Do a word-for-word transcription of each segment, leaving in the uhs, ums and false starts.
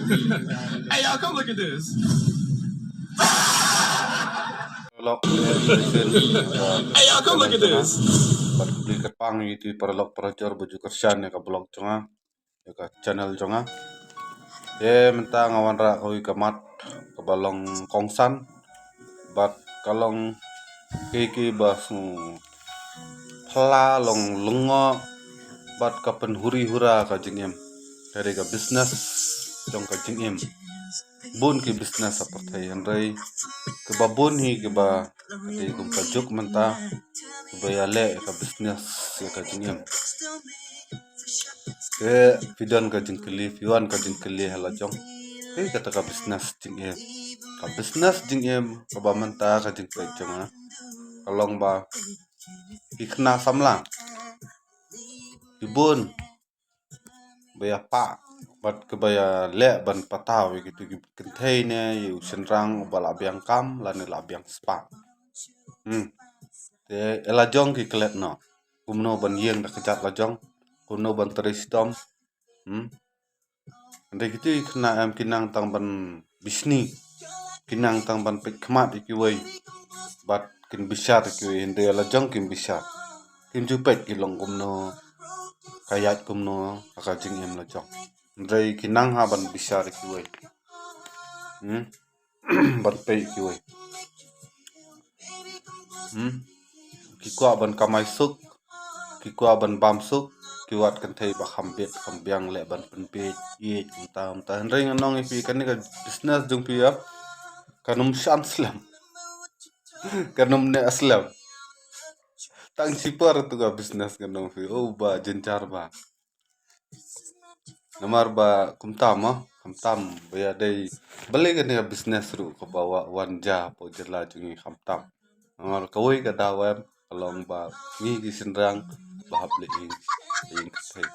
Hey, y'all, come look at this. Lok, eh, Jason, eh, Hey, y'all, come look at this. Bad khublei kyrpang ïa ïa paralok parajor ba ju kyrshan ïa ka vlog jong nga, ïa ka channel jong nga. Te mynta nga wanrah kawei ka mat kaba long kongsan. Bad ka long kei kei ba sngew phylla, long lyngngoh, bad ka pynhuri hura ka jingim. Ka dei ka business jong ka jingim. Bun ki business ha pyrthei, hynrei kaba bun hi kaba ka dei kum ka juk mynta, kaba ïaleh ïa ka business ïa ka jingim. Te phi don ka jingkylli, phi wan ka jingkylli ha la jong, kaei kata ka business jingim? Ka business jingim kaba mynta ka jingpeit jong nga ka long ba ki khynnah samla ki bun ba ïa pah bad kaba ïaleh ban pynpaw ïa kitu ki kynthei ne ïa u shynrang uba la biang kam lane la biang spah. Hmm. Te ïa la jong ki klet noh kumno ban ïeng da kjat la jong, kumno ban trei shitom. Hmm. Hynrei kitu ki khynnah em ki nang tang ban bishni, ki nang tang ban peit khmat ïa kiwei, bad kin bishar ïa kiwei, hynrei la jong kim bishar. Kim ju peit ki long kumno, ka ïaid kumno ha ka jingim la jong. Hynrei ki nang ha ban bishar ïa kiwei. Hmm. Ban peit ïa kiwei. Hmm. Ki kwah ban kamai suk, ki kwah ban bam suk, ki wad kynthei ba kham bit kham biang leh ban pynbit ïeit mynta mynta. Hynrei ngan ong ïa phi kane ka business jong phi ïa, kan ym shan slem. Kan ym neh slem. Tang shipor tu ka business ngan ong ïa phi. Oh ba jynjar ba. Namar ba kumta mo, khamtam ba ïa dei balei kane ka business ruh kaba wa-, wan jia hapoh jylla jong ngi khamtam. Namar kawei ka daw em ka long ba ngi ki shynrang ba hap leh ïing, ïing kynthei.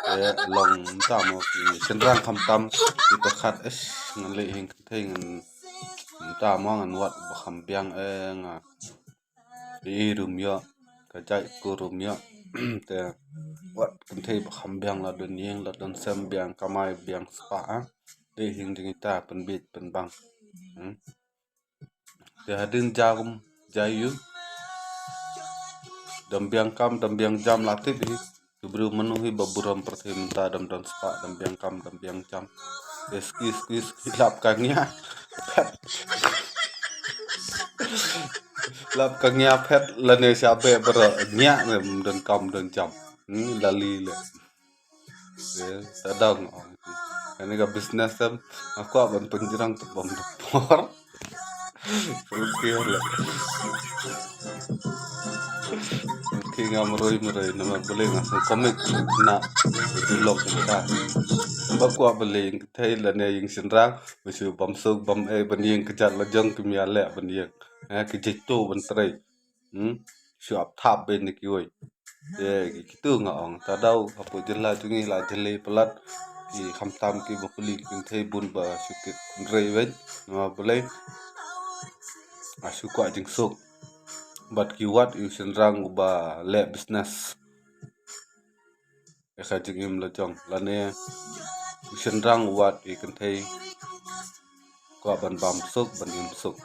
Te long kumta mo ki shynrang khamtam ki pyrkhat, ish, ngan leh ïing kynthei ngan kumta mo ngan wad ba kham biang, eh, nga i rum ïoh, ka jait ko rum ïoh. Te wat kynthei ba kham biang la don ïing la don sem, biang kamai biang spah, ah. Dei ïing jong ita pynbit pynbang. Hmm. Te hadien jam jam ïa u dang biang kam dang biang jam la tip hi. Ki briew mano hi ba burom pyrthei mynta dang don spah dang biang kam dang biang jam. Te ski ski ski lap ka ngia. Phet. Lap ka ngia phet lane sha beh baroh ngia ne don kam don jam. Hmm, la li le. Te ta dang ong. Kane ka business em nga kwah ban pynjrang tu bam da por. Okay, le. Okay, nga mroi mroi namar balei nga sngewkhomit na u lok mynta. Ba kwah balei ïing kynthei lane ïing shynrang ba shu bam suk bam ei ban ïeng kjat la jong kim ïaleh ban ïeng. Eh, ki jait to ban trei. Hmm? Shu ap thap ben ïa kiwei. Te ki, kitu nga ong. Ta dau hapoh jylla jong ngi la jyllei palat. Ki khamtam ki ba pule ki kynthei bun ba shu kit kynrei wei. Namar balei? A shu kwah jingsuk. Bad ki wad ïa u shynrang uba leh business ïa ka jingim la jong. Lane u shynrang u wad ïa kynthei kwah ban bam suk ban im suk.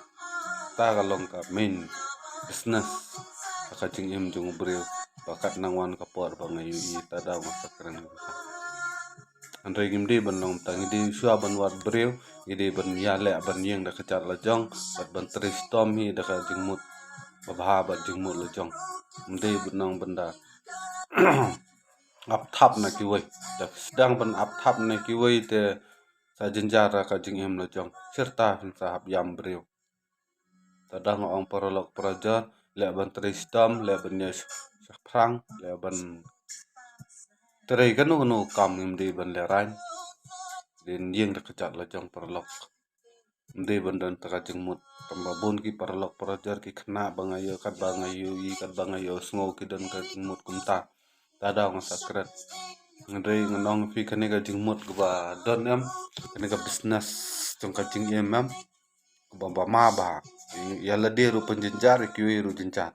Ta ka long ka main business ha ka jingim jong u briew. Ba kat nang wan ka por ba nga ïohi ta dau nga sa kren. Hynrei ngim dei ban long ta, ngi dei shuwa ban wad briew, ngi dei ban ïaleh ban ïeng da ka jait la jong bad ban trei shitom hi da ka jingmut ba bha bad jingmut la jong. Ngim dei ban long ban da ap thap na kiwei. Da sdang ban ap thap na kiwei te sa jynjar ka jingim la jong. Shirta phin sa hap ïam briew. Ta dang ong paralok parajor, leh ban trei shitom, leh ban ïa shaphrang, leh ban trei kano kano kam, ngim dei ban lehraiñ. Dei ïeng da ka jait la jong paralok. Ngim dei ban don ta ka jingmut. Tang ba bun ki paralok parajor ki khynnah ba nga ïoh, kat ba nga ïohi, kat ba nga ïohsngew ki don ka jingmut kumta. Ta dau nga sa kren. Hynrei ngan ong phi kane ka jingmut kaba don em, kane ka business jong ka jingim em, kaba ma ba. Ïa lade ruh pynjynjar, ïa kiwei ruh jynjar.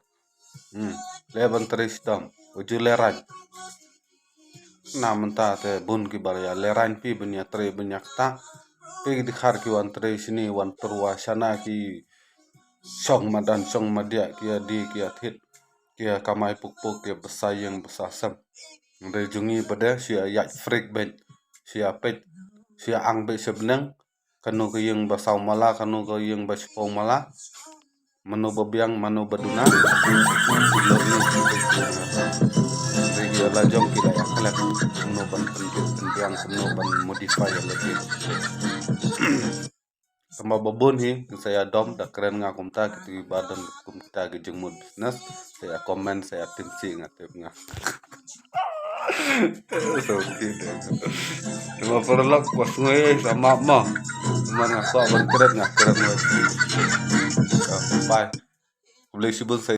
Hmm. Leh ban trei shitom, wat ju lehraiñ. Na mynta te bun ki ba ïa lehrain phi ban ïa trei ban ïa kata. Phi ki dkhar ki wan trei shini wan pyrwa shana ki shong madan shong madiah ki ïa die ki ïa thied ki ïa kamai puk puk ki ïa bsa ïing bsa sem. Hynrei jong ngi ba de shu ïa ïaid freak beit, shu ïa peit, shu ïa ang beit sha bneng. Kano ka ïing ba saw mala, kano ka ïing ba shiphew mala. Mano ba biang, mano ba duna. Ki lor ni ki lor ni. Hynrei ki la jong ki la ïa khlek. Mano ban pynbiang, mano ban modify ïa lade. Tangba ba bun hi, kin sa ïa dom, da kren nga kumta, kita ki ba don kumta ki jingmut business, sa ïa comment, sa ïa tim si nga tip nga. So, ki de. Tangba paralok, was ngoi, sa map mo. Mar nga kwah ban kren, nga kren wei. So, bye. Khublei shibun sa